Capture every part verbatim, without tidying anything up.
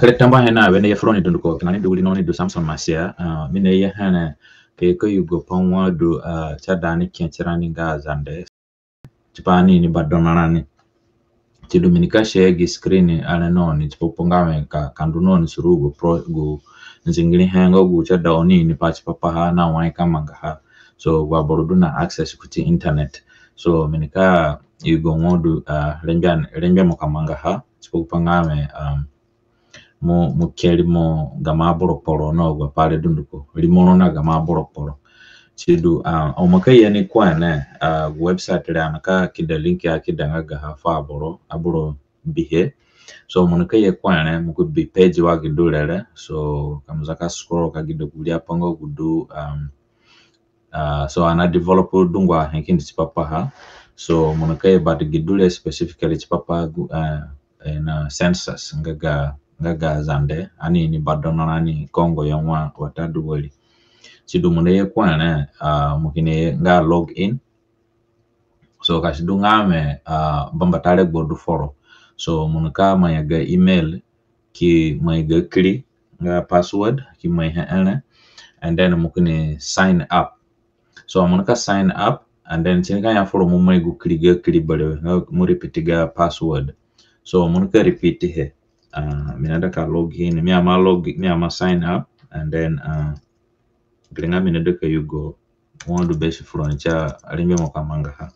Kere tambuahe na wene ye fu roni dunduko, kina ni du wiri no ni du Samson Masia, ah, mi naye here ka yugo pa wa du, ah, si aida ani ke tirani nga Azande tipa ani ini badona rani. Sidu mi nika share gi screen are na oni tipa gu pa nga wẽ ka, ka ndu na oni suru gu pro, gu nzingirihe nga gu si aida oni ini pa tipa paha na wai ka mangaha. So agu aboro du na access kuti internet. So mi nika yugo wa du, ah, rengbe, rengbe mo ka mangaha tipa gu pa nga wẽ, um, mo, mo ke rimo gamo aborokporo na agu apai re dunduko. Rimo ro na gamo aborokporo. Sidu, ah, ho mo ka ye ni ku ene, ah, gu website re ani ka keda link a keda nga gaha fu aboro, aboro bihe. So mo nika ye ku ene, mo ki bi page wa gi du re re. So ka mo za ka scroll ka geda gu riapai nga gu du, um, ah, so ani na develop dungu ahe kindi tipa paha. So mo nika ye, but gi du re specifically tipa pa gu, ah, eh, na census nga ga, nga ga Azande, ani ini badona rani Kongo yo wa watadu wari. Sidu mo naye ku ene, ah, mo kini ye nga log in. So ka si du nga wẽ, ah, bambata regbo du foro. So mo nika mai ga email, ki mai ga kiri nga password, ki mai he ere, and then mo kini sign up. So mo nika sign up, and then si nika ya foro mo mai gu kiri ga kiri berewe, nga mo repeat ga password. So mo nika repeat he. Ah, mi naida ka log in, mi ima log, mi ima sign up, and then, ah, gere nga mi naida ka yugo wa du besi fu roni si arengbe mo ka mangaha.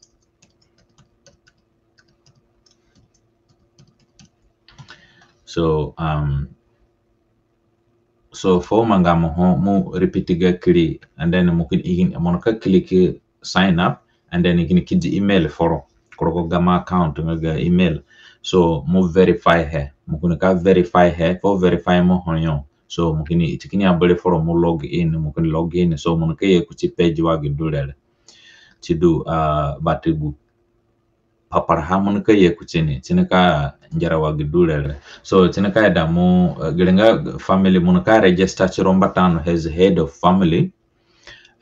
So, um, so fu manga mo ho, mo repeat ga kiri, and then mo kini, mo nika click sign up, and then i kini kedi email foro ku rogo gamo account nga ga email. So mo verify he, mo kini ka verify he, fu verify mo ho yo. So mo kini, i ti kini ya berewe foro mo log in, mo kini log in. So mo nika ye kuti page wa gi du re re. Sidu, ah, bati gu paparaha mo nika ye kuti ni, si nika ngera wa gi du re re. So si nika ida mo, eh, gere nga family, mo nika register tiro mbata no as head of family.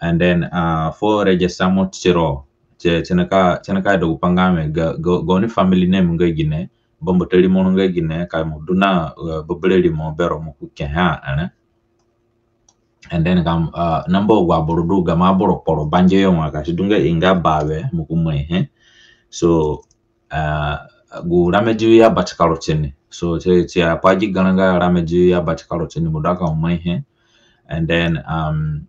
And then, ah, fu register mo tiro, si, si nika, si nika ida gu pa nga wẽ ga, ga, gaoni family name nga gine, bambata rimo ro nga gine, ka mo du na, eh, bebere rimo bero mo ki ke he ere. And then gamo, ah, namba agu aboro du, gamo aborokporo bange yo wa, ka si du nga i nga bawe, mo ki mai he. So, ah, gu rame du i abatika ro tini. So si, si apai gi garã nga rame du i abatika ro tini, mo du aka mo mai he. And then, um,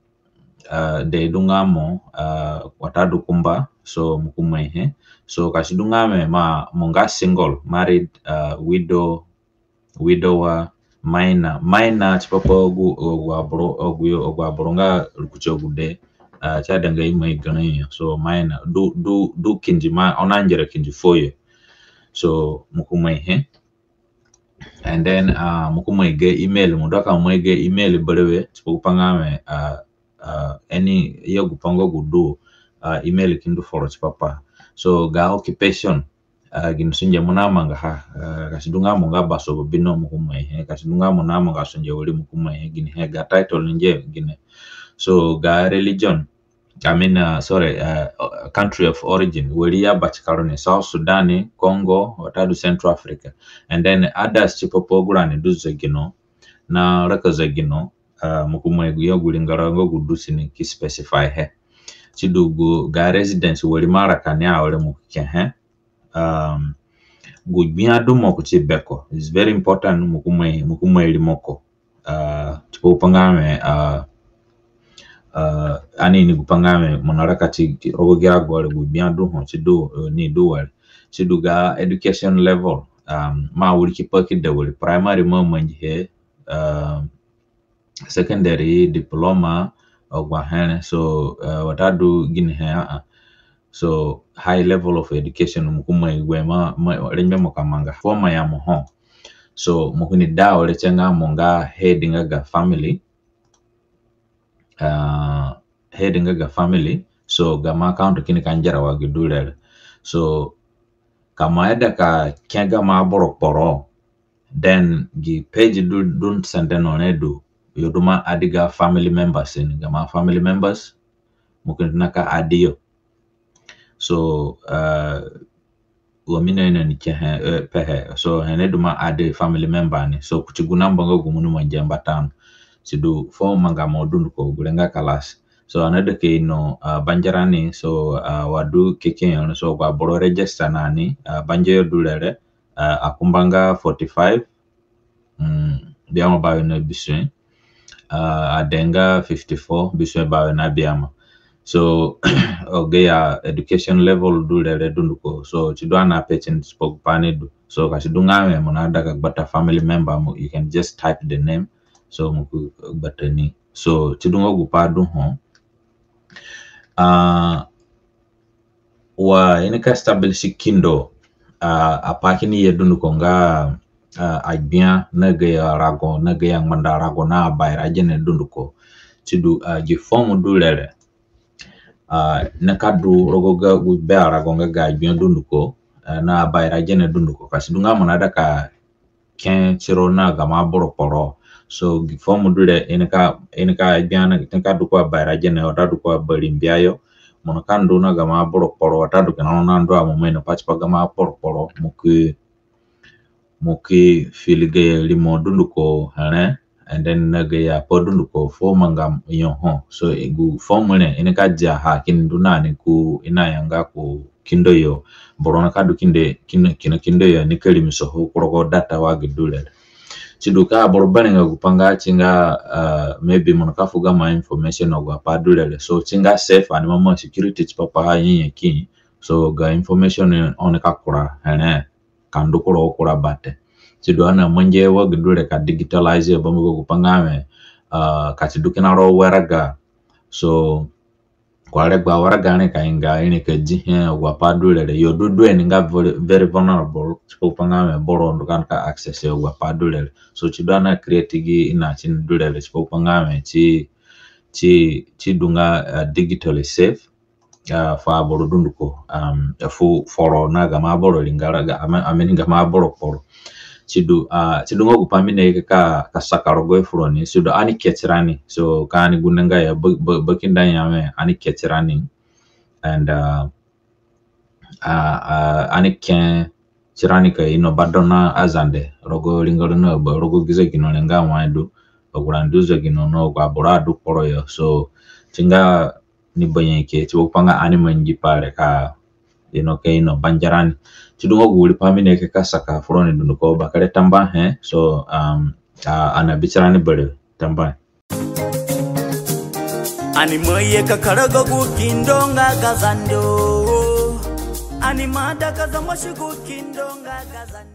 ah, dee du nga mo, ah, watadu kumba, so mo ki mai he. So ka si du nga wẽ mo, mo nga single, married, ah, widow, widower, minor. Minor tipa pa agu, agu aboro, agu yo, agu aboro nga rukutu agude, ah, si aida nga i mai garã yo. So minor, du, du, du kindi ma, oni angera kindi fuo yo. So mo ki mai he. And then, ah, mo ki mai ga email, mo du aka mo mai ga email berewe, tipa gu pa nga wẽ, ah, ah, any, ya gu pa nga gu du, ah, email ki ndu foro tipa pa. So ga occupation, ah, gini sunge mo namangaha, ah, ka si du nga mo nga baso babino, mo ki mai he, ka si du nga mo namanga sunge wari, mo ki mai he, gini he, ga title ni nge gine. So ga religion, I mean, uh, sorry, uh, country of origin. Wari i abatika ro ni, South Sudan, Congo, watadu Central Africa. And then others tipa pa gu rani du zegino na raka zegino, uh, mo ki mai gu yo, gu ringara nga gu du si ni ki specify he. Sidu gu ga residence, wari mo araka ni awere, mo ki ke he. Um, gu gbia du mo kuti beko. It's very important, mo ki mai, mo ki mai rimoko. Ah, tipa gu pa nga wẽ, ah, ah, ani ini gu pa nga wẽ mo naraka ti, ti rogo gi rago re, gu gbia du ho, si du, eh, ni du wari. Sidu ga education level, um, mo awirikipa ki da wari, primary mo amangihe, um, secondary, diploma, agu ahe re. So, eh, watadu gini he, ah, ah. So high level of education, mo ki mai gu he mo, mo, rengbe mo ka manga. Fu mo ya mo ho. So mo kini da awere tie nga mo nga head nga ga family. Ah, head nga ga family. So gamo account kini ka ngera wa gi du re re. So ka mo aida ka ke gamo aborokporo, then gi page du, du sende no re du, yo du mo add ga family members ni, gamo family members, mo kini tona ka add yo. So, uh, wa mi naino ni ke he, eh, pehe. So he ni du mo add family member ni. So kuti gu namba nga gu mo ni mangi mbata no. Sidu fuo manga mo dunduko gure nga kalas. So ani aida ka ino, ah, bangerani. So, ah, wa du keke yo ni. So agu aboro register na ni, ah, bange yo du rere, ah, akumba nga forty-five, mm, biama bawe na bisue, ah, ade nga fifty-four, bisue bawe na biama. So, oge ya education level du rere dunduko. So, sidu ani ape ti ni tipa gu pai ni du. So, ka sidu nga wẽ mo naida ka gbata family member mo, you can just type the name. So, mo ki gbata ni. So, sidu nga gu pai du ho. Ah, wa i nika establish kindo, ah, apai kini ye dunduko nga, ah, agbia na gayo arago, na gayo angbanda arago na abaira gene dunduko. Sidu, ah, gi form du rere, ah, nika du rogo ga gu be arago nga ga agbia dunduko, ah, na abaira gene dunduko. Ka sidu nga mo naida ka ke tiro na gamo aboro kporo. So gi form du re, i nika, i nika gbia na, i nika du ku abaira gene, watadu ku abarimbia yo. Mo nika ndu na gamo aboro kporo, watadu kina ro na ndu a mo mo ino pa tipa gamo aboro kporo, mo ki, mo ki fill gayo rimo dunduko here, and then na gayo apai dunduko fuo manga yo ho. So gu form re i nika dia ha kini ndu na ni ku i nayanga ku kindo yo. Boro nika du kinde, kina, kina kindo yo nika rimiso ho ku rogo data wa gi du rere. Sidu ka boro berẽnga gu pai nga si nga, ah, maybe mo nika fu gamo information agu apai du rere. So si nga safe, ani ima maa security tipa paha nyanyaki. So ga information oni ka kura here ka ndu ku rogo kura bate. Sidu ani amangi wa gi du re ka digitalize, bambiko gu pai nga wẽ, ah, ka si du kina rogo waraga. So ko aregbo awaraga re ka inga, i nika dihe agu apai du rere. Yo du duhe ni nga very, very vulnerable tipa gu pai nga wẽ boro ndu ka, ka access agu apai du rere. So sidu ani a create gi ina ti ni du rere tipa gu pai nga wẽ si, si, si du nga, ah, digitally safe, ah, fu aboro dunduko, um, fu foro na gamo aboro ringara, ga, ami, ami ni gamo aboro kporo. Sidu, ah, sidu nga gu pai mi naye ka, ka saka rogoho fu roni. Sidu ani ke tirani. So ka ani gundenga ya ba, ba, bakindo ya wẽ ani ke tirani. And, ah, ah, ah, ani ke tirani ka ino badona Azande rogo ringara na ba, rogo gi zegino re nga wai du, agu rani du zegino na agu aboro adu kporo yo. So si nga ni banyaki tipa gu pai nga ani mangi pai re ka ino, ka ino bangerani. Sidu nga gu wiri pai mi naye ka saka fu roni dunduko, bakere tambuahe. So, um, ah, ani abi tirani berewe, tambuahe. Ani ima ye ka karaga gu kindo nga ga Zande. Ani ima ida ka zamosi gu kindo nga ga Zande.